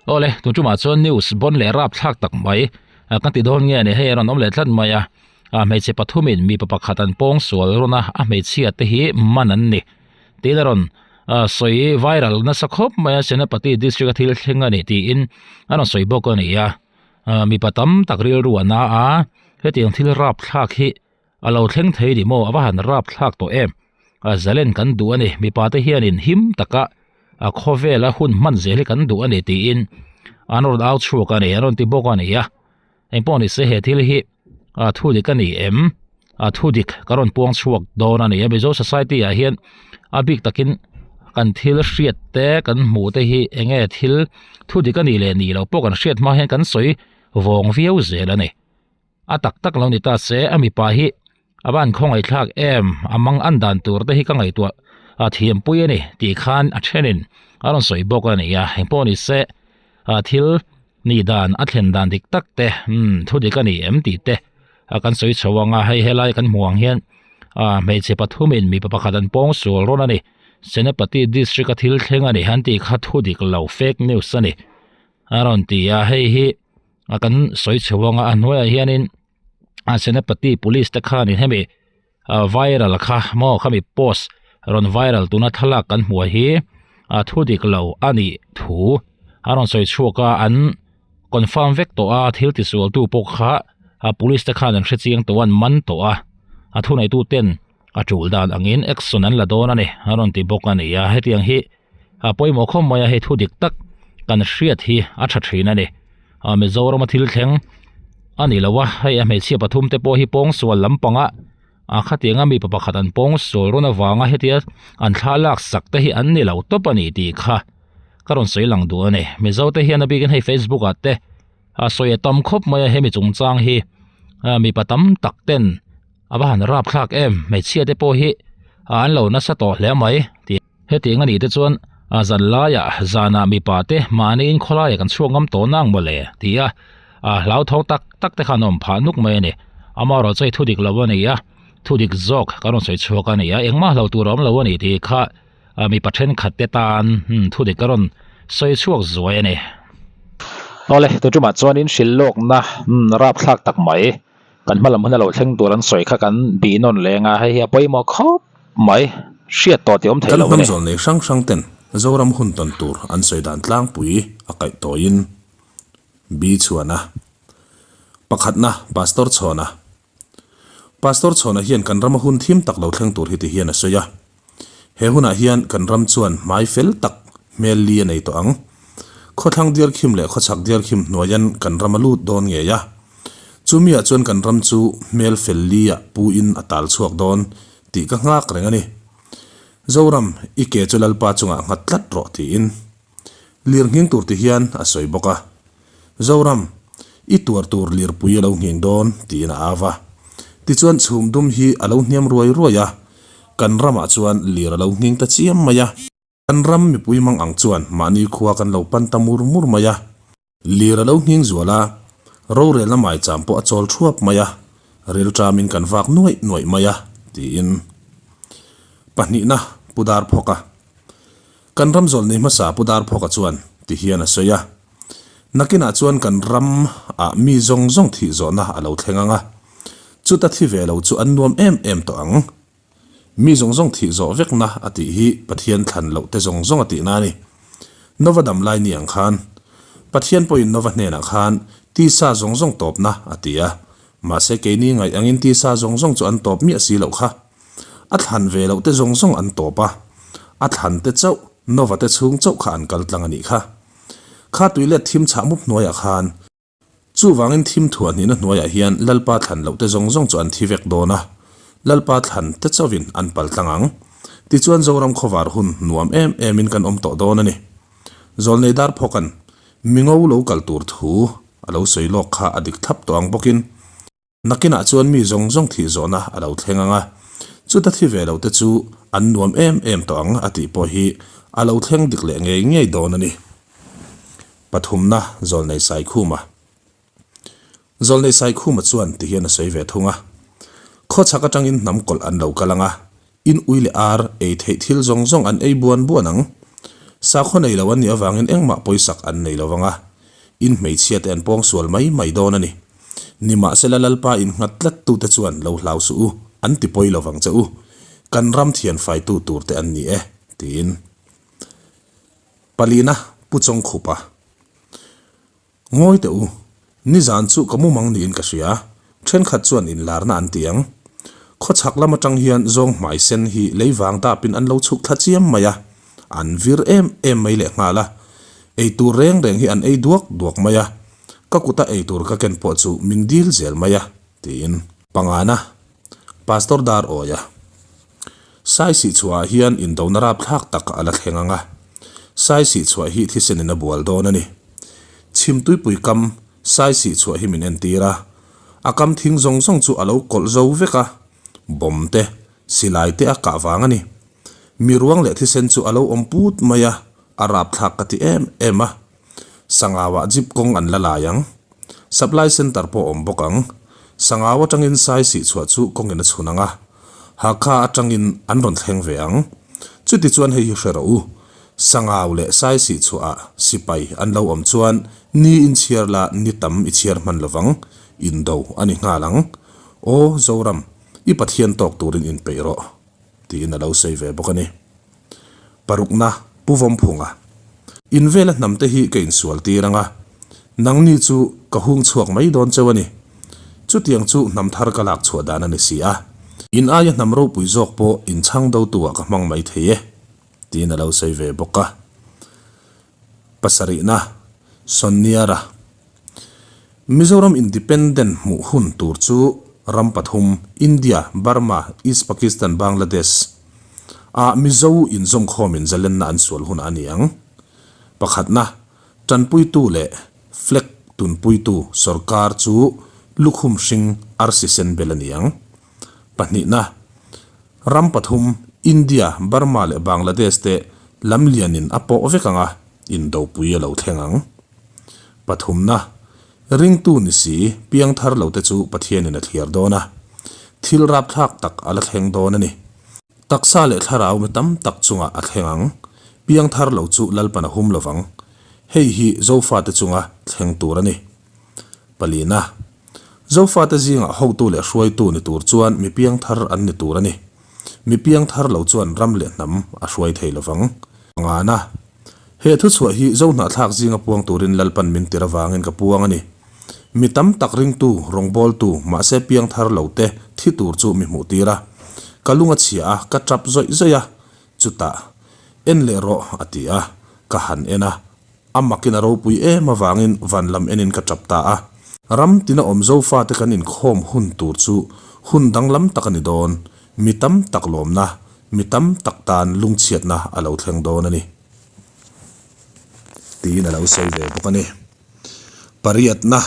Awle, tun tumah chuan news bon leh rap thlak tak mai kan ti dawn nge ni hei a rawn awm leh tlat mai a, hmeichhe pathumin mipa pakhat an pawng sual rawn a, a hmeichhia te hi man an ni tiin a rawn sawi viral nasa khawp mai a, Senapati district a thil thleng a ni tiin a rawn sawi bawk a ni a, mipa tam tak rilru a na a, hetiang thil rap thlak hi A lo thleng thei ni maw? A va han rap thlak tawh em? A zalen kan duh a ni, mipa te hianin him taka a khawvela hun hman zel hi kan duh a ni tiin an rawn au chhuak a ni, an rawn ti bawk a ni a. Engpawh ni se he thil hi a thu dik a ni em? A thu dik ka rawn puang chhuak dawn a ni a, Mizo society ah hian a bik takin kan thil hriat te kan hmuh te hi eng nge thil thu dik a nih leh nih loh pawh kan hriat hma hian kan sawi vawng viau zel a ni. A tak tak lo ni ta se, a mipa hi a van khawngaihthlak em, a mang an dan tur te hi ka ngaihtuah a thiampui a ni tih khan a thenin a rawn sawi bawk a ni a, engpawh ni se a thil nih dan a thlen dan dik tak te umm thu dik a ni em tih te a kan sawi chho ang a, hei helai kan hmuh ang hian a hmeichhe pathumin mipa pakhat an pawng sual rawn a ni, Senapati district a thil thleng a ni han tih kha thu dik lo fake news a ni a rawn ti a, hei hi. a kan sawi chho ang a a hnuaiah hianin a Senapati police te khanin hemi ah viral kha maw khami post rawn viral tuna thlalak kan hmuh hi a thu dik lo a nih thu a rawn sawi chhuak a an confirm vek tawh a thil ti sual tu pawh kha a police te khan an hre chiang tawh a an man tawh a a thuneitu ten a tul dan angin action an la dawn a ni a rawn ti bawk a ni a hetiang hi. A pawimawh khawp mai a hei thu dik tak kan hriat hi a tha thin a ni a Mizoram a thil thleng a ni lo a hei a hmeichhia pathum te pawh hi pawngsual lampanga a khatianga mipa pakhat an pawngsual rawn avanga hetia an thla lak sak te hi an ni lo tawp a ni tih kha ka rawn sawi lang duh a ni Mizo te hian a bikin hei Facebook ah te a sawi a tam khawp mai a hemi chungchang hi mipa tam tak ten a va han rapthlak em hmeichhia te pawh hi an lo nasa tawh hle mai tih. Hetiang a nih te chuan a zan laiah zanah mipa te mahniin khawlaiah kan chhuak ngam tawh nang mawle ti a, a hlauthawng tak tak te khan a awm phah nuk mai a ni. Amaherawh chu hei thu dik lo a ni a, thu dik zawk kan rawn sawi chhuak a ni a, engmah hlo tur a awm lo a ni tih kha mipa thenkhat te tan thu dik ka rawn sawi chhuak zuai a ni. Awle, tuṭumah chuanin hrilh lawkna rapthlak tak mai kan hma lam hun a lo thleng tur an sawi kha kan bih nawn leng a, hei hi a pawimawh khawp mai, hriat tawh tih awm theih Kan lo a hnam ni. zawl nei hrang hrang ten Zoram hun tawn tur an sawi dan tlangpui a kaih tawiin B chhuana pakhatna Pastor Chhawna Pastor Chhawna hian kan rama hun thim tak lo thleng tur hi ti hian a sawi a, He hunah hian kan ram chuan hmai fel tak hmel li a nei tawh ang. Khawthlang diarkhim leh khawchhak diarkhim hnuaian kan ram a lut dawn ngei a. Chumiah chuan kan ram chu hmel fel li ah pu in a tal chhuak dawn tih ka nghak reng a ni. Zoram, i ke chu Lalpa chungah nghat tlat rawh tiin lir nghing tur ti hian a sawi bawk a. Zoram, i tuar tur lirpui a lo nghing dawn tiin a au a. Tichuan chhum dum hi a lo hniam ruai ruai a, kan ramah chuan lir a lo nghing ta chiam mai a. Kan ram mipui mang ang chuan mahni khua kan lo pan ta mur mur mai a. Lir a lo nghing zual a, rorelna maicham pawh a chawl thuap mai a, rilṭamin kan vak nuaih nuaih mai a, tiin pahnihna Pu Darphawka. Kan ram zawlnei hmasa Pu Darphawka chuan ti hian a sawi a, Nakinah chuan kan ram ah mi zawng zawng thih zawhna a lo thleng ang a, chuta thi ve lo chu an nuam em em tawh ang. Mi zawng zawng thih zawh vekna a tih hi Pathian thlan loh te zawng zawng a tihna a ni. Nova dam lai ni ang khan Pathian pawhin Nova hnenah khan tisa zawng zawng tawpna a ti a, mahse keini ngaih angin tisa zawng zawng chu an tawp miah si loh kha. A thlan ve loh te zawng zawng an tawp a, a thlan te chauh Nova te chhung chauh kha an kal tlang a nih kha. Kha tuilet thim chhah mup hnuaiah khan Chuvangin thim thuah hnihna hnuaiah hian Lalpa thlan lohte zawng zawng chu an thi vek dawn a, Lalpa thlan te chauhin an pal tlang ang. Tichuan Zoram khawvar hun nuam em emin kan awm tawh dawn a ni. Zawlnei Darphawka'n mingo lo kal tur thu a lo sawi lawk kha a dik thlap tawh ang bawkin, Nakinah chuan mi zawng zawng thih zawhna a lo thleng ang a, chuta thi ve lote chu an nuam em em tawh ang a tih pawh hi a lo thleng dik leh ngei ngei dawn a ni. Pathumna Zawlnei Saikhuma Zawlnei Saikhuma chuan ti hian a sawi ve thung a, Khawchhak atangin hnam kawlh an lo kal ang a, in ui leh ar ei theih thil zawng zawng an ei buan buan ang. Sakhaw nei lo an nih avangin engmah pawisak an nei lo vang a, in hmeichhia te an pawngsual mai mai dawn a ni. Nimahsela Lalpa innghat tlat tute chuan lo hlau suh u, an ti pawi lo vang che u. Kan ram thian faitu tur te an ni e, tiin. Palina Pu Chawngkhupa. Ngawi teh u, nizan chu ka mumang niin ka hria, thenkhat chuan inlarna an ti ang. Khawchhak lam atang hian zawng hmai sen hi lei vang dapin an lo chhuk thla chiam mai a, an vir em em mai lehnghal a. Eitur reng reng hi an ei duak duak mai a, ka kuta eitur ka ken pawh chu min dil zel mai a, tiin. Pangana, Pastor Dar Awia. Saisih chhuahah hian indona rapthlak tak a la thleng ang a, Saisih chhuah hi thisenin a bual dawn a ni. Chhimtuipui kam Saisih chhuah hi min entir a, a kam thing zawng zawng chu a lo kawlh zo vek a, bomb te, silai te a kah vang a ni. Mi ruang leh thisen chu a lo awm put mai a, a rapthlak ka ti em em a. Sangauah jeep kawng an la lai ang. Supply centre pawh awm bawk ang. Sangau atangin sai sih chhuah chu kawngin a chhun ang a. Hakha atangin an rawn thleng ve ang. Chuti chuan hei hi hre rawh u. Sangau leh sai sih chhuahah sipai an lo awm chuan ni in chhiar la ni tam i chhiar hman lovang. Indo a ni nghal ang. Aw Zoram, i Pathian tawk turin inpeih rawh. Tiin a lo sawi ve bawk a ni. Parukna, Pu Vawmphunga. In vela hnam te hi ka insual tir ang a, nangni chu ka hung chhuak mai dawn cheu a ni. Chutiang chu hnam thar ka lak chhuah dan a ni si a. In aia hnam ropui zawk pawh in chhang dotu ah ka hmang mai thei e, tiin a lo sawi ve bawk a. Pasarihna, Sonniara. Mizoram Independent hmuh hun tur chu ram pathum, India, Burma, East Pakistan, Bangladesh, ah Mizo inzawmkhawmin zalenna an sual hunah a ni ang. Pakhatna, tanpuitu leh flag tunpuitu sorkar chu lukhum hring arsi sen bel a ni ang. Pahnihna, ram pathum, India, Burma leh Bangladesh te lamlianin a pawh vek ang a, indopui a lo thleng ang. Pathumna, ringtu ni si, piangthar lote chu Pathianin a thliar dawn a. Thil rapthlak tak a la thleng dawn a ni. Taksa leh thlarau mi tam tak chungah a thleng ang. Piangthar lo chu Lalpan a hum lovang. Hei hi Zofate chunga thleng tur a ni. Palina, Zofate zingah hotu leh hruaitu ni tur chuan mi piangthar an ni tur a ni. Mi piangthar lo chuan ram leh hnam a hruai thei lovang. Pangana, He thuchhuah hi Zohnahthlak zinga puang turin Lalpan min tir avangin ka puang a ni. Mi tam tak ringtu, rawngbawltu, mahse piangthar lo te thi tur chu mi hmuh tir a. Ka lung a chhia a, ka tap zawih zawih a. Chutah, En leh rawh, a ti a. Ka han en a. A makin a ropui em avangin van lam enin ka tap ta a. Ram tina awm Zofate kan inkhawm hun tur chu hun danglam tak a ni dawn. Mi tam tak lawmna, mi tam tak tan lungchhiatna a lo thleng dawn a ni. Tiin a lo sawi ve bawk a ni. Pariatna,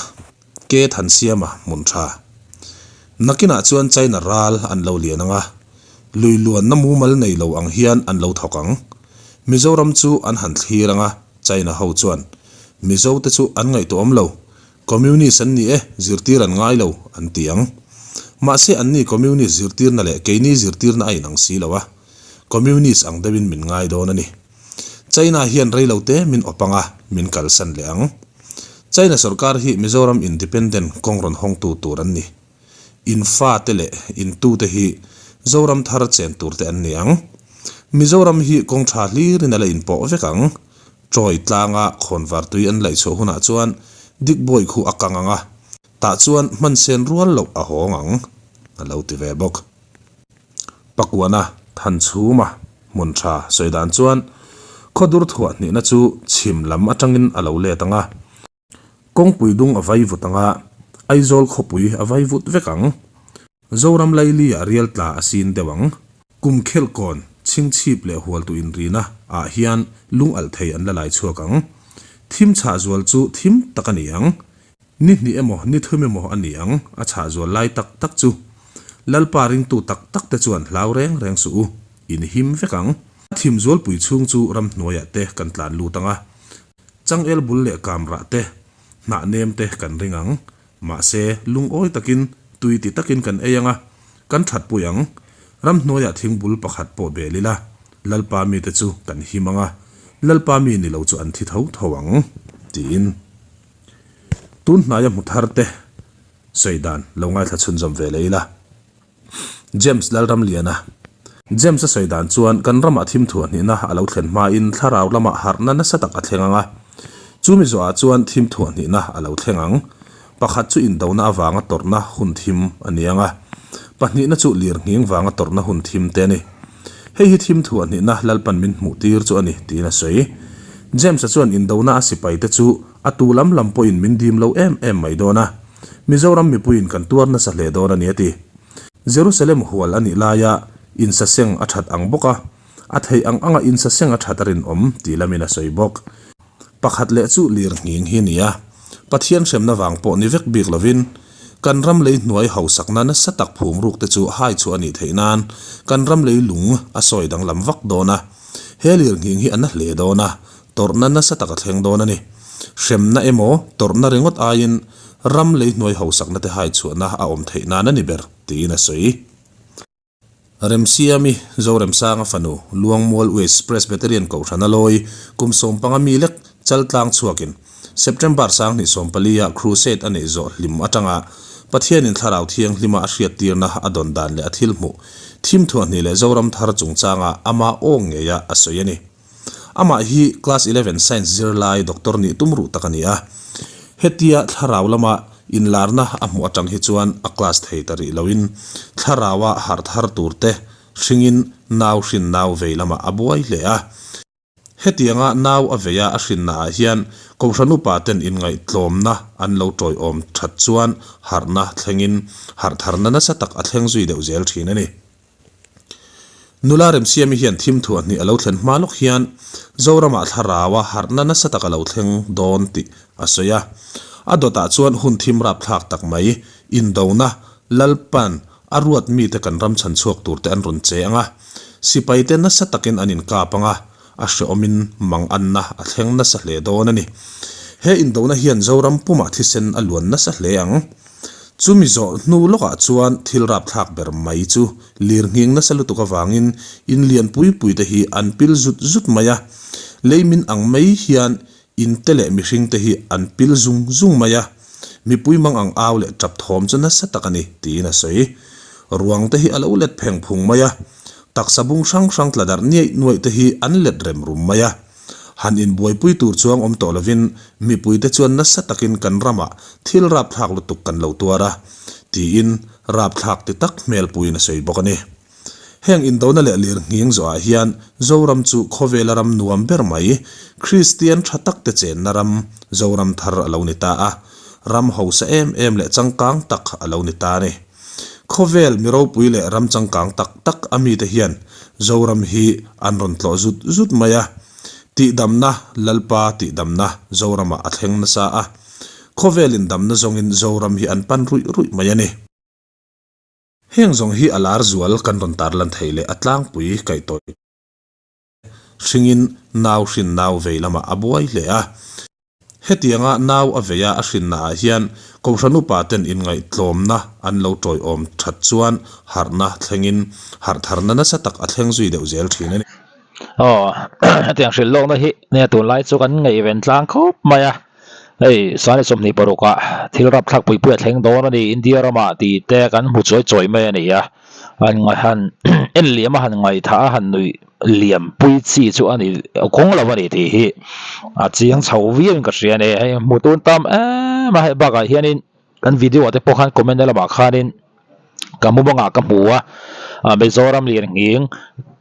Ke Thansiama hmun tha. Nakinah chuan China ral an lo lian ang a, lui luanna mumal nei lo ang hian an lo thawk ang. Mizoram chu an han thlir ang a, China ho chuan Mizote chu an ngaihtuahawm lo, Communist an ni e, zirtir an ngai lo, an ti ang. Mahse anni Communist zirtirna leh keini zirtirna a inang si lo a, Communist ang deuhin min ngai dawn a ni. China hian rei lo te min awp ang a, min kalsan leh ang. China sorkar hi Mizoram Independent kawng rawn hawngtu tur an ni. In fa te leh in tu te hi Zoram thar chen tur te an ni ang. Mizoram hi kawng tha hlirin a la inpawh vek ang. Troy tlanga khawnvar tui an laih chhuah hunah chuan Digboi khu a kang ang a, tah chuan hman sen rual loh a hawng ang, a lo ti ve bawk. Pakuana Thanchhuma hmun tha sawi dan chuan khawdur thuah hnihna chu chhim lam atangin a lo let ang a, kawngpui dung a vai vut ang a, Aizawl khawpui a vai vut vek ang. Zoram Laili ah rial tla a sin deuh ang. Kum khelhkawn, chhingchhip leh hualtu inrina ah hian lung alh thei an la lai chhuak ang. Thim chhah zual chu thim tak a ni ang. Ni hnih emaw, ni thum emaw a ni ang, a chhah zual lai tak tak chu. Lalpa ringtu tak tak te chuan hlau reng reng suh u, in him vek ang. A thim zualpui chhung chu ramhnuaiah te kan tlan lut ang a, changel bul leh kamrah te, hnah nem te kan ring ang. Mahse, lungawi takin, tui ti takin kan ei ang a, kan thatpui ang. Ramhnuaiah thingbul pakhat pawh bel ila, Lalpa mite chu kan him ang a. Lalpa mi ni lo chu an thi tho tho ang, tiin. Tun hnaia hmu thar te sawi dan lo ngaithla chhunzawm ve leh ila. James Lalramliana. James a sawi dan chuan kan ramah thim thuah hnihna a lo thlen hmain thlarau lamah harhna nasa tak a thleng ang a. Chumi zawhah chuan thim thuah hnihna a lo thleng ang. Pakhat chu indona avanga tawrhna hun thim a ni ang a. Pahnihna chu lirnghing vanga tawrhna hun thim te a ni. Hei hi thim thuah hnihna Lalpan min hmuh tir chu a ni tiin a sawi. James-a chuan indona a sipaite chu a tu lam lam pawhin min dim lo em em mai dawn a. Mizoram mipuiin kan tuar nasa hle dawn a ni a ti. Jerusalem hual a nih laia insaseng a that ang bawk a, a theih ang anga insaseng a that a rinawm tih lamin a sawi bawk. Pakhat leh chu lir nghing hi a ni a, Pathian hremna vang pawh ni vek bik lovin, kan ram lei hnuai hausakna nasa tak phum ruk te chu hai chhuah a nih theih nan kan ram lei lung a sawi danglam vak dawn a. He lir nghing hi a na hle dawn a, Tawrhna nasa tak a thleng dawn a ni. Hremna emaw, tawrhna ringawt aiin ram lei hnuai hausakna te hai chhuahna a awm theih nan a ni ber, tiin a sawi. Remsiami, Zoremsanga fanu, Luangmual West Presbyterian Kohhran a lawi, kum sawmpanga mi lek Chaltlang chhuakin September 2014 ah Crusade a neih zawh hlim atanga Pathianin Thlarau Thianghlima a hriattirna a dawn dan leh a thil hmuh thim thuahhnih leh Zoram thar chungchanga ama aw ngeia a sawi a ni. Amah hi Class 11 Science zirlai Doctor nih tum ruh tak a ni a. Hetia thlarau lama inlarna a hmuh atang hi chuan a class thei ta rih loin thlaraua harh thar tur te hringin nau hrin nau vei lamah a buai hle a. Hetianga nau a veia a hrinnaah hian Kohhran upa ten inngaihtlawmna an lo tawiawm that chuan harhna thlengin harh tharna nasa tak a thleng zui deuh zel thin a ni. Nula Remsiami hian thim thuah hnih a lo thlen hma lawk hian Zoramah thlaraua harhna nasa tak a lo thleng dawn tih a sawi a. A dawtah chuan hun thim rapthlak tak mai, indona, Lalpan a ruat mite kan ram chhan chhuak turte an rawn che ang a. Sipaite nasa takin an inkap ang a, a hrehawmin manganna a thleng nasa hle dawn a ni. He indona hian Zoram pumah thisen a luan nasa hle ang. Chumi zawh hnu lawkah chuan thil rapthlak ber mai chu lir nghing nasa lutuk avangin in lian pui pui te hi an pil zut zut mai a. Lei min ang mai hian in te leh mihring te hi an pil zung zung mai a. Mipui mang ang au leh tap thawm chu nasa tak a ni, tiin a sawi. Ruang te hi a lo let pheng phung mai a. Taksa bung hrang hrang tla darh niaih nuaih te hi an let rem rum mai a. Han inbuaipui tur chuang awm tawh lovin mipuite chuan nasa takin kan ramah thil rapthlak lutuk kan lo tuar a, tiin rapthlak ti tak hmelpuiin a sawi bawk a ni. Heng indona leh lirnghing zawhah hian Zoram chu khawvela ram nuam ber mai, Kristian tha takte chenna ram Zoram thar a lo ni ta a, ram hausa em em leh changkang tak a lo ni ta a ni. Khawvel mi ropui leh ram changkang tak tak a mite hian Zoram hi an rawn tlawh zut zut mai a. Tihdamna, Lalpa tihdamna Zoramah a thleng nasa a. Khawvel indamna zawngin Zoram hi an pan ruih ruih mai a ni. Heng zawng hi a lar zual kan rawn tarlan theih leh a tlangpui kaihtawi hringin nau hrin nau vei lamah a buai hle a. Hetianga nau a veia a hrinnaah hian Kohhran upa ten inngaihtlawmna an lo tawiawm that chuan harhna thlengin harh tharna nasa tak a thleng zui deuh zel thin a ni. Aw, hetiang hrilh lawkna hi nia tunlai chu kan ngaihven tlang khawp mai a. Hei 2026 ah thil rapthlak pui pui a thleng dawn a ni India ramah tih te kan hmu chuai chuai mai a ni a, han han en liam a han ngaihthah a han nuih liam pui chi chu a ni kawng lo a ni tih hi a chiang chho viau in ka hria a ni hei hmu tun tam em a hei bakah hianin kan video ah te pawh khan comment na lamah khanin ka mumangah ka hmu a Mizoram lian nghing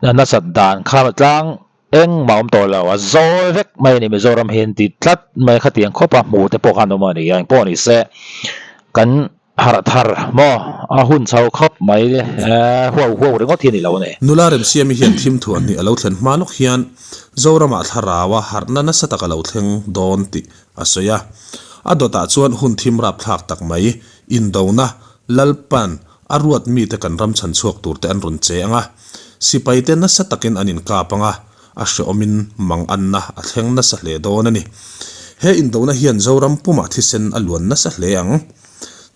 nasat dan kha tlang. Engmah awm tawh lo, a zawi vek mai a ni Mizoram hian ti tlat mai khatiang khawp a hmu te pawh khan awm a ni a, engpawh ni se kan harh thar maw a hun chho khawp mai huau huau ringawt hi a ni lo a ni. Nula Remsiami hian thim thuah hnih a lo thlen hma lawk hian Zoramah thlaraua harhna nasa tak a lo thleng dawn tih a sawi a. A dawtah chuan hun thim rapthlak tak mai, indona, Lalpan A ruat mite kan ram chhan chhuak turte an rawn che ang a, sipaite nasa takin an inkap ang a, a hrehawmin manganna a thleng nasa hle dawn a ni. He indona hian Zoram pumah thisen a luan nasa hle ang.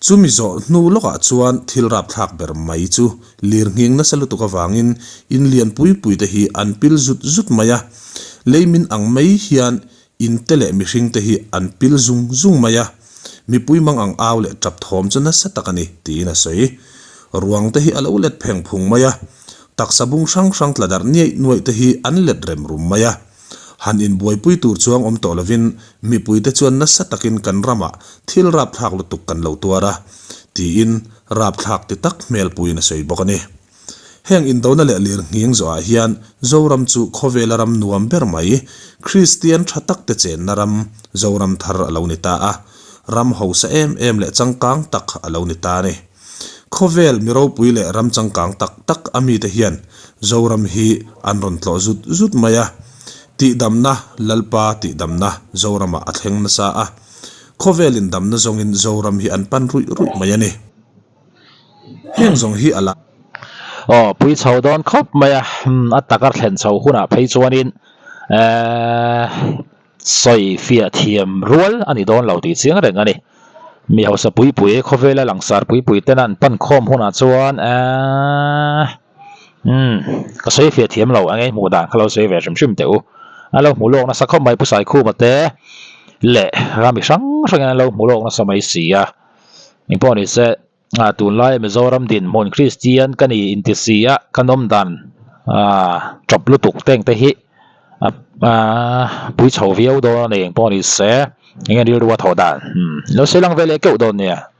Chumi zawh hnu lawkah chuan thil rapthlak ber mai chu lirnghing nasa lutuk avangin in lian pui pui te hi an pil zut zut mai a. Leimin ang mai hian in te leh mihring te hi an pil zung zung mai a, mipui mang ang au leh tap thawm chu nasa tak a ni, tiin a sawi. Ruang te hi a lo let pheng phung mai a, taksa bung hrang hrang tla darh niaih nuaih te hi an let rem rum mai a. Han inbuaipui tur chuang awm tawh lovin mipuite chuan nasa takin kan ramah thil rapthlak lutuk kan lo tuar a, tiin rapthlak ti tak hmelpuiin a sawi bawk a ni. Heng indona leh lirnghing zawhah hian Zoram chu khawvela ram nuam ber mai, Kristian tha tak te chenna ram, Zoram thar a lo ni ta a. Ram hausa em em leh changkang tak a lo ni ta a ni. Khawvel mi ropui leh ram changkang tak tak a mite hian Zoram hi an rawn tlawh zut zut mai a. Tihdamna, Lalpa tihdamna Zoramah a thleng nasa a. Khawvel indamna zawngin Zoram hi an pan ruih ruih mai a ni. Heng zawng hi a la. Aw, pui chho dawn khawp mai a, a taka thlen chho hunah phei chuanin eehh sawi fiah thiam rual a ni dawn lo tih chiang reng a ni. Mi hausa pui pui khawvela langsar pui pui ten an pan khawm hunah chuan eehh umm ka sawi fiah thiam lo ang e hmuh dan kha lo sawi ve hrim hrim teh u. A lo hmu lawk nasa khawp mai Pu Saikhuma te leh rami hrang hrangin an lo hmu lawk nasa mai si a. Engpawh ni se, ah tunlai Mizoram dinhmun Kristian ka ni inti si a, ka nawm dan ah tawp lutuk teng te hi ah pui chho viau dawn a ni. Engpawh ni se, eng nge rilru a thawh dan? Umm lo sawi lang ve leh keuh dawn nia.